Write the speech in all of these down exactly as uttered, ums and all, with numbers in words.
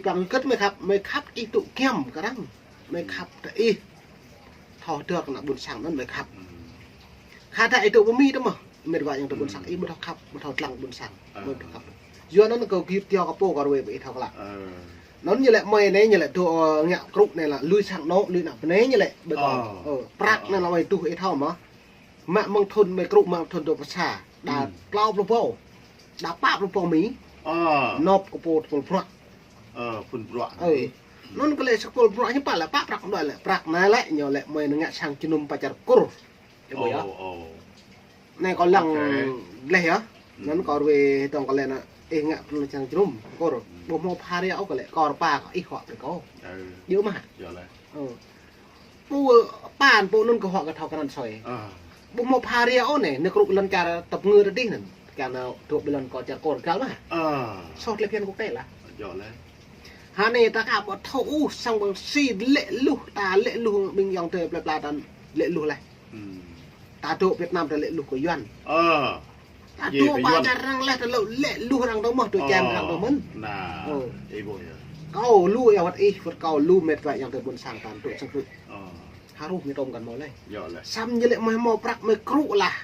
Păng kơ̆t mơi khăp, mơi khăp ih tŭ kiăm kơ arăng. Mơi khăp tơ ih. Thâo tơk ană ƀôn sang anŭn mơi khăp. Khă tơ ih tŭ pơ Mi tơ mơ̆. Mĕt wa yang tơ ƀôn sang ih ƀu thâo khăp, ƀu thâo lăng ƀôn sang. Ƀu thâo khăp. Yua anŭn kâo gir tio kơ pô kơ ruai ƀu ih thâo klă. Anŭn ñu lĕ mơi anai ñu lĕ tŭ, ơ, ngă krŭ anai lă lui sang anŏ, lui ană bơnai ñu lĕ ƀơi kâo. Ơ, prăk anai lă mơi tŭ ih thâo mơ̆. Mă mơ̆ng thŭn mơi krŭ mă thŭn tơ pơ sa. Đa klâo pluh ƀâo. Đa pă pluh ƀâo Mi. Nộp kơ pô tơpul bruă. Ơ, phun bruă. Ơ. Anŭn kơ lĕ sa tơpul bruă ñu pă lĕ pă prăk đuaĭ lĕ prăk anai lĕ ñu lĕ mơi ngă sang jơnum pơ čar Kur. Ơ, ƀuh yơh. Anai kâo lăng gleh yơh. Anŭn kâo ruai tơ̆ng kơ lĕ anai ih ngă pơ sang jơnum Kur. Ƀu hmâo pha ria ôh kơ lĕ kâo rơpa kơ ih huă brơi kâo. Djơ̆ mơ̆. Ơ. Pô, ơ, pă pô anŭn kơ huă kơ thâo kơ anŭn soi. Ƀu hmâo pha ria ôh anai, anai krŭ lŏn čar tơpơngư tơdih anŭn. Kơ anai dŏ ƀơi lŏn kơ čar Kur găl mơ̆. Soh tơlơi phiăn quốc tế lah. Hă anai ta ka ƀu thâo ôh sang ƀăng si lĕ luh, ta lĕ luh ƀing ayŏng adơi plơi pla ta lĕ luh laih. Ta dŏ Việt Nam ta lĕ luh kơ Yuan. Ta dŏ pơ čar arăng laih ta lĕ luh arăng tơ mơ̆n, dŏ čem arăng tơ mơ̆n. Kâo lu yơh wơ̆t ih, wơ̆t kâo lu mĕt wa yang tơ ƀôn sang ta dŏ sang krŭ. Harus mi tôm kăn mơ̆ laih. Samơ̆ ñu lĕ mơi hmâo prăk mơi krŭ lah.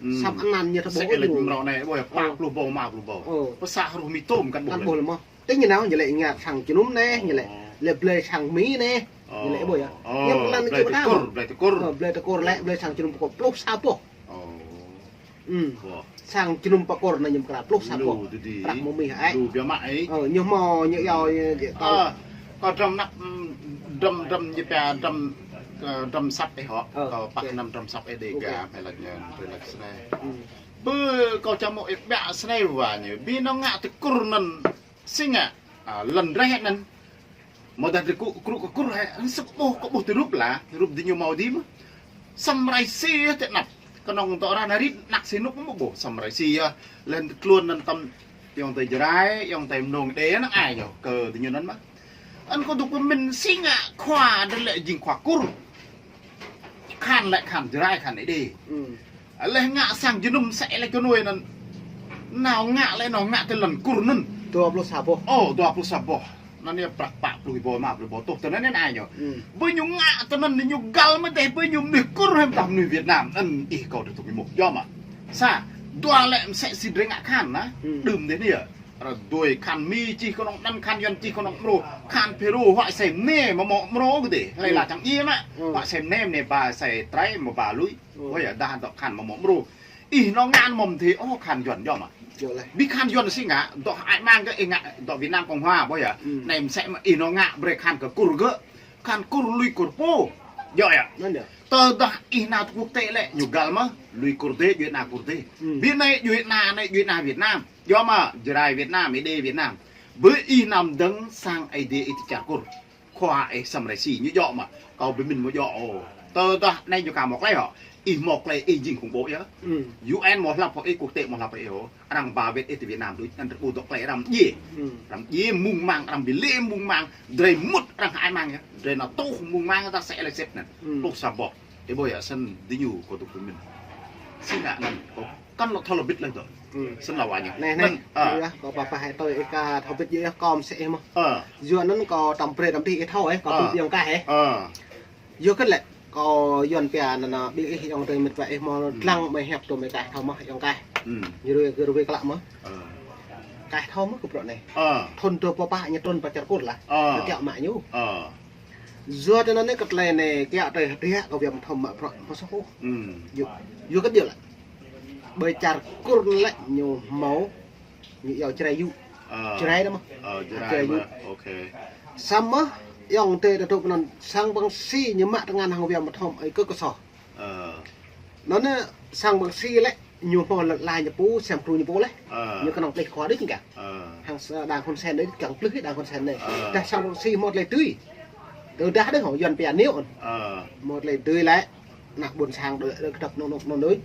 Samơ̆ anăn ñu tơ ƀuh. Sek lĕ mrâo anai, ƀuh yơh, pă pluh ƀâo, ma pluh ƀâo. Pơ sa harus mi tôm kăn ƀuh laih. Kăn ƀuh laih mơ̆. Tơ ñu nao ñu lĕ ngă sang jơnum anai, ñu lĕ, lĕ blơi sang Mi anai. Ñu lĕ ƀuh yơh. Ñu lĕ blơi tơkur, blơi tơkur. Ơ, blơi tơkur lĕ, blơi sang jơnum pơkŏ pluh sa boh. Sang jơnum pơkŏ anai ñu pơkra pluh sa boh. Prăk mơ̆ Mi hă. Lu biă mă ih. Ơ, ñu hmâo, ñu iâu, ñu djơ̆ tâo. Kâo drăm năp, drăm, drăm ñu pia drăm, ơ, drăm săp ih hŏ. Kâo păh năm drăm săp ih Dega, mơi laĭ ñu, mơi laĭ snei. Bơ kâo čang mơ̆ ih biă snei wa ñu. Ƀing ñu ngă tơkur anŭn si ngă, a, lŏn dreh anŭn. Mơ̆ dah drơi kơ krŭ kơ Kur hă, sơ̆ kơ ƀuh, kơ ƀuh tơ rup lah, rup diñu hmâo dih mơ̆. Săm rai si yơh tơ anăp. Kơnơ̆ng tơ arăng rit năk si nuk mơ̆ ƀuh, săm rai si yơh, lĕ tơkluôn anŭn tơm, ayŏng adơi Jrai, ayŏng adơi Mnông Êđê năng ai ñu, kơ diñu anŭn mơ̆. Anŭn kâo dŏ pơmĭn si ngă khua, đơ lĕ jing khua Kur. Khăn lĕ khăn Jrai khăn Êđê. Lĕ ngă sang jơnum sek lĕ kơ nuai anŭn. Nao ngă lĕ nao ngă tơ lŏn Kur anŭn. Dua pluh sa boh. Ơ, dua pluh sa boh. Anŭn yơh prăk pă pluh ƀâo, ma pluh ƀâo tuh tơ anŭn anai ñu. Bơ ñu ngă tơ anŭn ñu găl mơ̆ dêh bơ ñu mơnuih Kur hăm tah mơnuih Việt Nam. Anŭn ih kâo dŏ tŭ mơ̆. Yua mơ̆. Sa, dua lĕ mơsĕ si drơi ngă khăn anai. Đưm dêh anai yơh. Ră dui khăn Mi čih kơnơ̆ng anŭn, khăn Yuan čih kơnơ̆ng mrô, khăn Pêrô huă sem anai mơ̆ mơ̆ mrô kơ dêh. Hlơi lah čang djai mơ̆. Huă sem anai mơ̆ ba sem trai mơ̆ ba lui. Ƀuh yơh dah dŏ khăn mơ̆ mơ̆ mrô. Ih nao ngă mơ̆ thê ôh khăn Yuan yơh mơ̆. Ƀing khăn Yuan si ngă, dŏ ai mang kơ ih ngă, dŏ Việt Nam Cộng Hòa ƀuh yơh. Anai mơsĕ mơ̆ ih nao ngă brơi khăn kơ Kur gơ̆. Khăn Kur lui Kur pô. Yơh yơh. Tơdah ih nao tơ quốc tế lĕ, ñu găl mơ̆, lui Kur dêh, djuai ană Kur dêh. Ƀing anai djuai ană, anai djuai ană Việt Nam. Yơh mơ̆, Jrai Việt Nam, Êđê Việt Nam. Bơ ih nao dơ̆ng sang Êđê ih tơ čar Kur. Khua ih săm rai si ñu djơ̆ mơ̆. Kâo pơmĭn mơ̆ djơ̆ ôh. Tơdah anai ñu ka mŏk lĕ hŏ. Ih mŏk lĕ ih jing khủng bố yơh. U N mơ̆ hlăp hŏ ih, quốc tế mơ̆ hlăp hŏ ih hŏ. Arăng ba wĕt ih tơ Việt Nam đôč, anŭn tơpul dŏ klĕ arăng djai. Arăng djai mung mang, arăng bi lĕ mung mang. Drơi mŭt arăng ai mang yơh. Drơi nao tuh mung mang ta sek lĕ sĕt anŭn. Tuh sa boh. Ih ƀuh yơh săn diñu kâo dŏ pơmĭn. Si ngă anŭn kâo kăn lŏ thâo lŏ bit lĕ dŏ. Săn lŏ wa ñu. Anai, anai. Anŭn, a. Yua, kâo pơpă hai tui ih ka thâo bit yơh kâo mơsĕ ih mơ̆. Yua anŭn kâo tăm brơi tăm tih ih thâo ih, kâo tŭ ayŏng kah ih. Yua kơ lĕ, kâo Yuan pia anŭn, ƀing ih ayŏng adơi mĕt wa ih mơ̆ lăng mơi hiăp tŭ mơi kah thâo mơ̆ ayŏng kah. Ñu ruai, ruai klă mơ̆. Kah thâo mơ̆ kơ bruă anai. Thŭn dua pluh pă ñu trŭn pơ čar Kur lah. Kơ kiăo mă ñu. Yua tơ anŭn anai kơ tơlơi anai kiăo tơi hơdră kơ Việt Nam thâo mă bruă mơ̆ soh ôh. Yua, yua kơ djơ̆ lah. Ƀơi čar Kur lĕ ñu hmâo, ñu iâu Jrai yŭ. Jrai anŭn mơ̆. Jrai yŭ. Samơ̆ ayŏng adơi ta dŏ pơ anŭn sang ƀăng si ñu mă tơngan hăng Việt Nam thâo ơi kơ kơ soh. Anŭn anai sang ƀăng si lĕ ñu hmâo lŏn ala ñu pô, sem krŭ ñu pô lĕ. Ñu kơnơ̆ng plih khua đôč kah. Hăng sa đang Hun Sen đôč kah plih đang Hun Sen anai. Dah sang ƀăng si hmâo tơlơi dưi. Tơdah đôč hŏ Yuan pia niu. Hmâo tơlơi dưi lĕ. Ană ƀôn sang đôč, đôč kơdŏp nŭk nŭk nŭk đôč.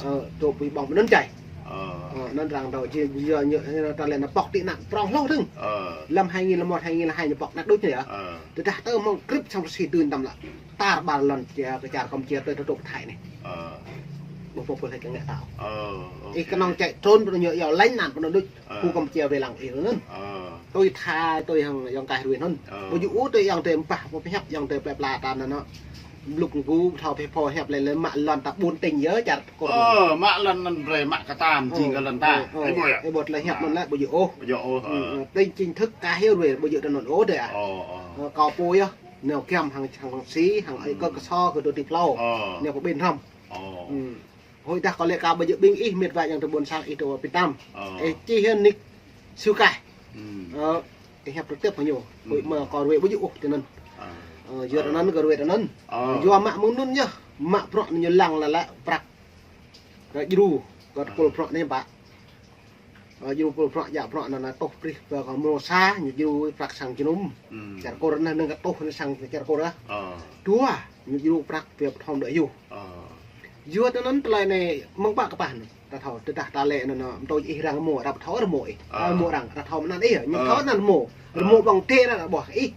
Ơ, dŏ pui ƀơ̆ng pơ anŭn čai. Ơ, anŭn arăng dŏ či, či, ñu, ñu, ta lĕ nao pŏk tị nạn prŏng hloh dơ̆ng. Lăm hai nghìn lẻ một, hai nghìn lẻ hai ñu pŏk ană đôč anai yơh. Tơdah tơ hmâo krip sang ƀăng si dưi tăm lă. Tar ƀar lŏn čar, kơ čar Kampuchia tơ tơdŏ pơ Thái anai. Ƀuh pô pô lĕ kơ ngă tao. Ih kơnơ̆ng čai trôn pơ anŭn ñu iâu lánh nạn pơ anŭn đôč. Pô Kampuchia wai lăng ih anŭn. Tui tha, tui hăng yŏng kaih rui anŭn. Ơ. Ƀu djơ̆ ôh tui yŏng tui mpah, ƀu pơhiăp yŏng tui plơi pla ta anŭn. Blŭk gŭ thâo pơhiăp lĕ lĕ mă lŏn ta ƀun tĭng yơh čar kơkŭr. Ơ, mă lŏn anŭn brơi mă kơtang jing kơ lŏn ta. Ơ, ơ, ih ƀuh yơh. Ih ƀuh tơlơi hiăp anŭn lĕ ƀu djơ̆ ôh. Ƀu djơ̆ ôh, ơ. Ơ, tĭng čing thŭk kaih rui ƀu djơ̆ tui anŭn ôh dêh ah. Ơ, ơ. Ơ, kâo pô yơh, nao giăm hăng, hăng si, hăng ai kơ kơso kơ tui ti plơi. Ơ. Nao pơƀing hrŏm. Ơ. Ơ. Hơi dah kâo lĕ kâo ƀu djơ̆ ƀing ih mĕt wa yŏng tơ ƀôn sang ih tơ wa pơtăm. Ơ. Ih čih hĭ nik su kaih. Ơ, ih hiăp tơtep hăng ñu. Hơi mă kâo rui ƀu djơ̆ ôh tui anŭn. Ơ, yua anŭn kâo rui anŭn. Yua mă mơ̆ng anŭn yơh. Mă bruă ñu lăng lă lă prăk. Kơ djru. Kơ tơpul bruă anai ƀă. Ơ, djru tơpul bruă djă bruă anŭn, anŭn tuh prih kơ kâo mrô sa, ñu djru prăk sang jơnum. Čar kơkŭr anŭn, anŭn kơ tuh anŭn sang čar kơkŭr ah. Dua, ñu djru prăk biă pơthom dŏ yơh. Yua tui anŭn tơlơi anai mơ̆ng ƀă kơpah anŭn. Ta thâo, tơdah ta lĕ anŭn, anŭn, mơ̆ng tui ih arăng rơmô, arăng pơthâo rơmô ih. Arăng rơmô arăng, arăng thâo mơ̆ng anŭn ih, ñu thâo anŭn rơmô. Rơmô ƀơ̆ng tê arăng ƀuh ih.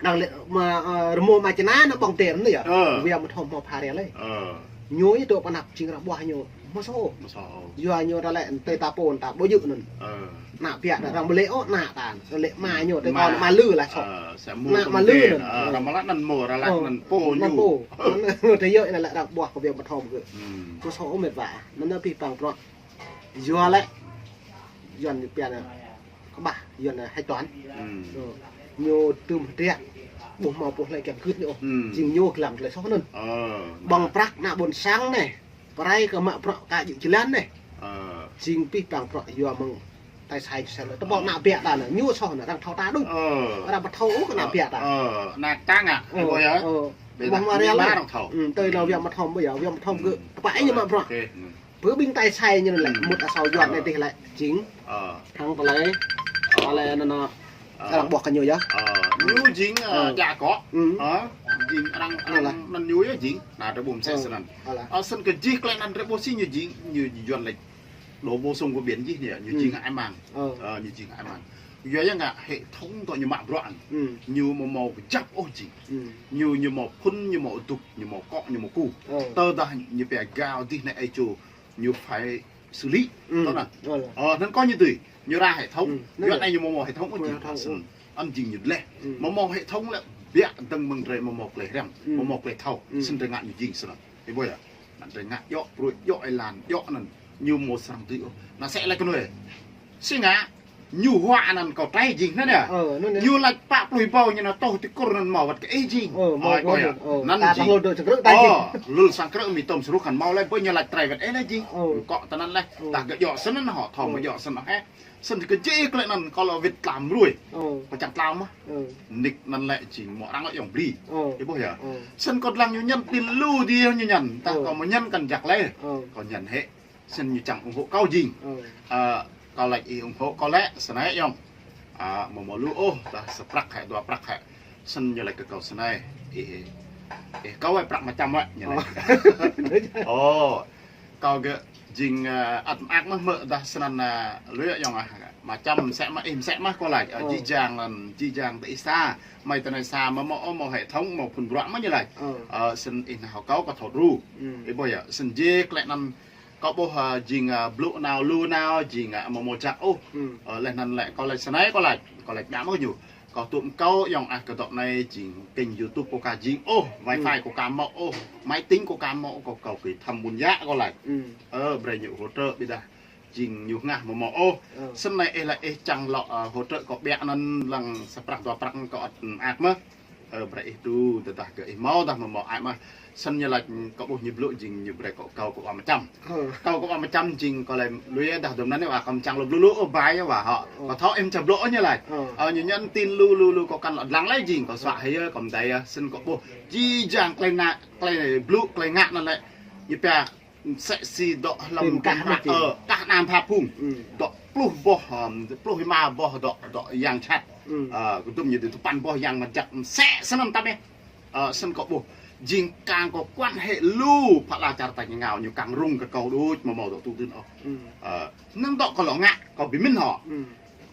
Arăng lĕ mă, ơ, rơmô mă čơna anŭn ƀơ̆ng tê anŭn yơh. Ơ. Wia mơ̆ thâo mơ̆ pha ria lĕ. Ơ. Ñu ih tơ pơnăp jing arăng ƀuh ñu. Mơ̆ sô. Mơ̆ sô. Yua ñu ta lĕ tui ta pô ta ƀu djơ̆ anŭn. Ơ. Ană biă ta arăng ƀu lĕ ôh ană ta. Lĕ mă ñu tui kâo ană mă lư lah sô. Ơ, sa mă ană mă lư anŭn. Ơ, arăng mă lă anŭn mơ̆, arăng lă anŭn pô ñu. Anŭn pô. Anŭn tui yơh anŭn lĕ arăng ƀuh kơ wia mơ̆ thâo kơ. Mơ̆ sô ôh mĕt wa. Anŭn anŭn pih păng bruă. Yua lĕ. Yuan ñu pia anŭn. Kơƀah, Yuan anŭn hơdôm. Ơ. Ñu tơm hơdră. Ƀuh mâo ƀuh lĕ kiăng kưt ñu ôh. Jing ñu glăm tơlơi soh anŭn. Ơ. Ƀơ̆ng prăk ană ƀôn sang anai. Pơrai kơ mă bruă kơ djơ̆ jơlan anai. Ơ. Jing pih păng bruă yua mơ̆ng tai sai sai lĕ. Tơƀô̆ ană biă ta anŭn. Ñu soh anŭn arăng thâo ta đôč. Ơ. Arăng ƀu thâo ôh kơ ană biă ta. Ơ. Ană ta ngă. Ơ. Ih ƀuh yơh. Ơ. Ƀu mă ria lĕ. Arăng thâo. Ơ, tui anŭn wia mơ̆ thâo ƀu yơh. Wia mơ̆ thâo kơ. Tơpă ih ñu mă bruă. Pơ ƀing tai sai ñu lĕ, mŭt asâo Yuan anai tih lĕ, jing. Ơ. Hăng tơlơi, tơlơi anŭn anŭn. Ơ. Arăng ƀuh kơ ñu yơh. Ơ. Ñu jing, ơ, djă akŏ. Ơ. Jing arăng, arăng anŭn ñu yơh jing. Anŭn drơi ƀu mơsĕ snăn. Ơ, snăn kơ jih tơlơi anŭn drơi ƀu si ñu jing, ñu Yuan lĕ. Đổ bổ sung kơ biển jih anai, ñu jing ngă ai mang. Ơ. Ơ, ñu jing ngă ai mang. Yua yang ngă hệ thống tơ ñu mă bruă. Ñu mơ̆ mâo kơjăp ôh jing. Ñu, ñu mâo phŭn, ñu mâo dŭk, ñu mâo kŏ, ñu mâo ku. Ơ. Tơdah ñu pia gao dih anai ai čô. Ñu phải xử lý. Ơ, anŭn kơ ñu tui. Ñu ra hệ thống. Yuan anai ñu mơ̆ mâo hệ thống ôh jing. Snăn, anŭn jing ñu lĕ. Mơ̆ mâo hệ thống lĕ biă dơ̆ng mơ̆ng drơi mơ̆ mâo tơlơi răm. Mơ̆ mâo tơlơi thâo. Snăn drơi ngă ñu jing snăn. Ih ƀuh yơh. Anŭn drơi ngă djŏ pruih, djŏ êlan, djŏ anŭn. Ñu mâo srăng tui ôh. Anŭn sĕ lĕ kơ ñu. Si ngă. Ñu huă anŭn kâo trai jing anŭn yơh. Ơ, anŭn yơh. Ñu laĭ pă pluh ƀâo ñu anŭn tuh ti kơkŭr anŭn mâo wơ̆t kơ ih jing. Ơ, ih ƀuh yơh. Anŭn jing. Ơ, lul sang krư̆ mơ̆ tơm sruh kăn mâo lĕ, ƀơi ñu laĭ trai wơ̆t ih anŭn jing. Kŏ tơ anŭn lĕ. Tah kơ djŏ snăn hŏ, thâo mơ̆ djŏ snăn hŏ. Snăn kơ jih tơlơi anŭn kâo lŏ wĭt tlam rui. Kâo čang tlam mơ̆. Nik anŭn lĕ jing mơ̆ arăng lŏ yŏng bli. Ih ƀuh yơh. Snăn kâo lăng ñu ñăn tin lu dih ñu ñăn. Tah kâo mơ̆ ñăn kăn jak lĕ. Kâo ñăn hĕ. Snăn ñu čang ủng hộ kâo jing. Ơ, kâo laĭ ih ủng hộ kâo lĕ, snei yơh. Ơ, mơ̆ mâo lu ôh, dah sa prăk hĕ, dua prăk hĕ. Snăn ñu laĭ kơ kâo snei. Ih, ih, kâo wai prăk mơčăm wai, ñu laĭ. Ơ, kâo gơ̆ jing, ơ, ăt mơak mơ̆ mơ̆ dah snăn, ơ, lu yơh yŏng ah. Mơčăm mơsĕ mơ̆, ih mơsĕ mơ̆ kâo laĭ. Ơ, jih jang anŭn, jih jang tơ ih sa. Mơi tơ anai sa mơ̆ mâo, ơ, mâo hệ thống, mâo phŭn bruă mơ̆ ñu laĭ. Ơ, snăn ih nao hŏ kâo kâo thâo đru. Ih ƀuh yơh, snăn jih tơlơi anŭn Kâo ƀuh, ơ, jing, ơ, blŭ nao, lu nao, jing, ơ, mơ̆ mâo jak ôh. Ơ, leh anŭn lĕ, kâo laĭ snei, kâo laĭ, kâo laĭ biă mơ̆ ñu. Kâo tŭ mơ̆ng kâo yŏng ah kơ dŏ anai jing kênh YouTube kâo ka jing ôh, wifi kâo ka mâo ôh, máy tính kâo ka mâo ôh, kâo, kâo kơ thăm ƀun yă kâo laĭ. Ơ, brơi ñu hỗ trợ ƀiădah jing ñu hngah mơ̆ mâo ôh. Snei ih laĭ ih čang lŏ, ơ, hỗ trợ kâo biă anŭn lăng sa prăk dua prăk kâo ăt mơak mơ̆. Ơ, brơi ih tu, tơdah kơ ih mâo, tơdah mơ̆ mâo ai mơ̆. Snăn ñu laĭ kâo ƀuh ñu blŭ jing ñu brơi kâo, kâo kơ wa mơčăm. Kâo kơ wa mơčăm jing kâo laĭ lui dah dŭm anŭn wa kâo mơčang lu blŭ lu, ơ, bai wa hŏ. Kâo thâo ih mơčang blŭ ñu laĭ. Ơ, ñu ñăn tin lu lu lu kâo kăn lŏ lăng lĕ jing kâo suă hĕ yơh, kâo mơdai yơh, snăn kâo ƀuh. Jih jang tơlơi anŭn, tơlơi blŭ, tơlơi ngă anŭn lĕ. Ñu pia mơsĕ si dŏ hlăm kah anăm pha phung. Dŏ pluh boh, ơ, pluh êma boh dŏ, dŏ yang čăt. Ơ, kơdŭm ñu dŏ tơpăn boh yang mơjăk mơsĕ snăn tăm yơh. Ơ, snăn kâo ƀuh. Jing kang kâo quan hệ lu pha la čar tač ñu ngă ñu kang rŭng kơ kâo đôč mơ̆ mâo dŏ tŭ dưn ôh. Ơ, năng dŏ kâo lŏ ngă, kâo ƀu mĭn hŏ.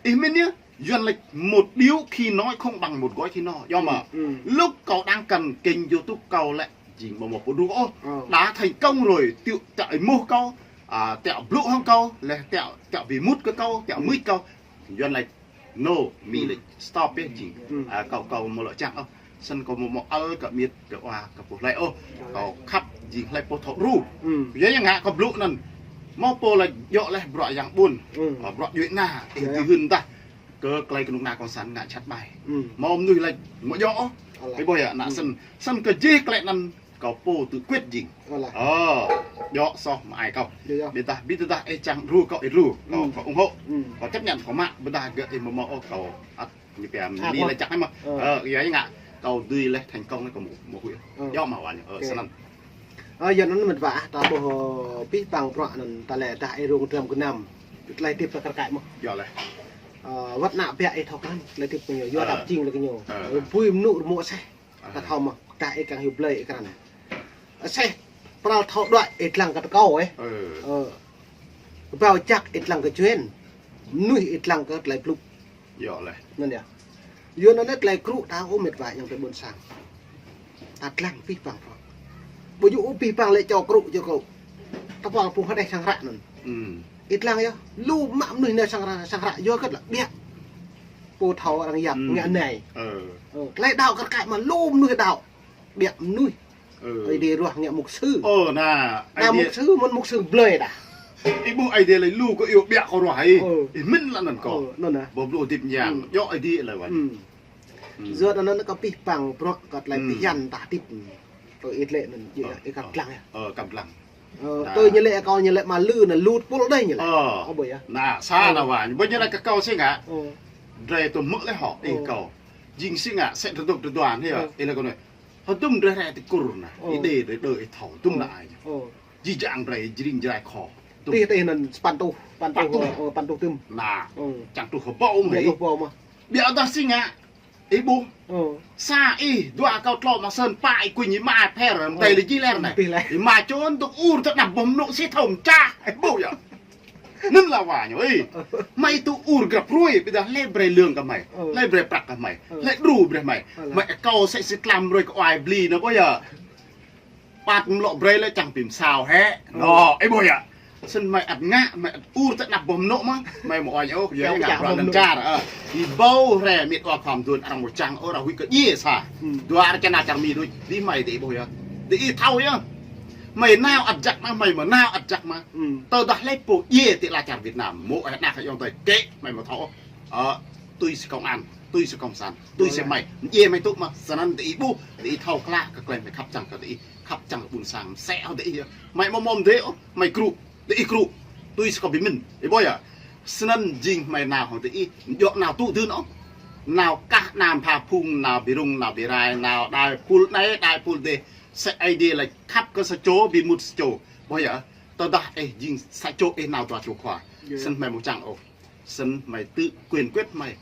Ih mĭn yơh. Yuan laĭ một điếu khi nói không bằng một gói khi no. Yơh mơ̆. Lúc kâo đang cần kênh YouTube kâo lĕ jing mơ̆ mâo pô đru ôh. Đã thành công rồi, tiŏ, tiŏ êmuh kâo, ơ, tiŏ blŭ hăng kâo, leh tiŏ, tiŏ bi mŭt kơ kâo, tiŏ mưč kâo. Yuan laĭ No, mi lĕ stop yơh jing. Ơ, kâo, kâo mơ̆ lŏ čang ôh. Snăn kâo mơ̆ mơ̆ ăl kơ miêt, kơ wa, kơ pô hlei ôh. Kâo khăp jing hlei pô thâo đru. Yua yang ngă kâo blŭ anăn. Mâo pô lĕ djŏ leh bruă yang ƀuôn. Ơ, bruă djuai ana, ih dưi hưn tah. Kơ klei kơnuk kơna cộng sản ngă jhat ƀai. Mâo mnuih lĕ mơ̆ djŏ ôh. Ih ƀuh yơh, anăn snăn, snăn kơ jih klei anăn kâo pô tự quyết jing. Ơ, djŏ soh mơai kâo. Ƀiădah, ƀiădah ih čang đru kâo ih đru. Kâo, kâo ủng hộ. Kâo chấp nhận kâo mă, ƀiădah gơ̆ ih mơ̆ mơ̆ ôh kâo ăt ñu pia mi lĕ čang mơ̆. Ơ, yua yang ngă kâo dưi leh thành công leh kâo mơ̆, mơ̆ huĭ. Djŏ mă wa ñu. Ơ, snăn. Ơ, yua anăn mĕt wa ah, ta ƀuh, ơ, pih pang bruă anăn ta lĕ dah ih rông dram gơnam. Tơlơi tip ta kar kaĭ mơ̆. Djŏ leh. Ơ, wăt ană ƀiă ih thâo krăn, tơlơi tip kơ ñu, yua dăp jing leh kơ ñu. Ơ, pui mnŭ rơmô aseh. Ta thâo mơ̆, dah ih kiăng hyu blơi ih krăn. Aseh, pral thâo đuaĭ ih dlăng kơ tơkâo ih. Ơ. Kơbao čăk ih dlăng kơ čuên. Mnuih ih dlăng kơ tơlơi blŭ. Djŏ leh. Anăn yơh. Yua anăn tơlơi krŭ ta ơ mĕt wa yang tơ ƀuôn sang. Ta dlăng pih pang bruă. Ƀu djơ̆ ôh pih pang lĕ čô krŭ, čô krŭ. Ta păng phung hơđeh sang hră anăn. Ih dlăng yơh, lu mă mnuih nao sang hră, sang hră yua kơ tơlơi ƀiă. Pô thâo arăng yap ngă anai. Ơ, tơlơi đaŏ kar kaĭ mă lu mnuih đaŏ. Ƀiă mnuih. Ơ. Aê Diê ruah ngă mục sư. Ơ, anăn, mục sư, mơ̆n mục sư blơi dah. Ih ƀuh Aê Diê lĕ lu kơ iâu ƀiă kơ ruah ih. Ih mĭn lă anăn kâo. Ơ, anăn ah. Ƀuh lu dip ñang. Djŏ Aê Diê lĕ wa. Yua anăn kâo pih pang bruă kơ tơlơi pih yan ta tip. Ơ, ih lĕ anăn, ih kăp dlăng yơh. Ơ, kăp dlăng. Ơ, tơ ñu lĕ kâo ñu lĕ mă lư anăn lŭt pul đei ñu lĕ. Ơ. Ơ, ƀuh yơh. Anăn, sa anăn wa. Ƀuh ñu lĕ kơ kâo si ngă. Drei tŭ mơ̆ lĕ hŏ, ih kâo. Jing si ngă, sĕ tơdŭk tơduan, hia. Ih lĕ kâo anei. Hơdôm drei rai ti kur anăn. Ih đe drei đơ ih thâo, hơdôm anăn ai. Jih jang drei jring jrai kho. Tih, tih anăn sa păn tuh, păn tuh, ơ, păn tuh tŭm. Anăn. Čang tuh hơbâo mơ̆. Ƀiădah si ngă. Ih ƀuh. Sa ih, dua kâo tlâo mă sơ̆n pă ih kuñ ih mă pher, mơ̆ tơlơi jih leh anei. Ih mă čun tŭk ur tơ anăp boh mnŭ si thâo mčah. Ih ƀuh yơh. Anăn lă wa ñu, ih. Mơi tŭk ur grăp hruê, ƀiădah hlei brei lương kơ mơi. Hlei brei prăk kơ mơi. Hlei đru brei mơi. Mơi kâo sĕ si tlam brei kơ oai bli anăn ƀuh yơh. Păt mlŏ brei lĕ čang pim sao hĕ. Anăn, ih ƀuh yơh. Snăn mơi ăt ngă, mơi ăt ur tơ anăp boh mnŭ mơ̆. Mơi mơ̆ oai ôh, yua yang ngă bruă lăn čar. Ơ, ih ƀuh hrĕ mĭt wa khŏm dun arăng mơ̆ čang ôh, arăng huĭ kơ djiê sa. Dua arăng čang nao čar Mi đuč, dih mơi dih ƀuh yơh. Dih ih thâo yơh. Mơi nao ăt jăk mă, mơi mơ̆ nao ăt jăk mă. Tơdah hlei pô djiê ti ala čar Việt Nam, mơ̆ ih nao kơ yŏng tơi kĕ, mơi mơ̆ thâo ôh. Ơ, tui si công an, tui si cộng sản, tui si mơi. Djiê mơi tŭ mă, snăn dih ih ƀuh, dih ih thâo klă, kơ klei mơi khăp čang kơ dih ih. Khăp čang ƀuôn sang msĕ hŏ dih ih yơh. Mơi mơ̆ mơ̆ mdê ôh, mơi krŭ. Dih ih krŭ. Tui si kâo bi mĭn. Ih ƀuh yơh. Snăn jing mơi nao hŏ dih ih. Djŏ nao tŭ dưn ôh. Nao kah anăn pha phung, nao bi rŭng, nao bi rai, nao đai pul anei, đai pul dih. Sĕ Aê Diê lĕ khăp kơ sa čô, bi mŭt sa čô. Ƀuh yơh. Tơdah ih jing sa čô ih nao dua čô khua. Snăn mơi mơ̆ čang ôh. Snăn mơi tự quyền quyết mơi.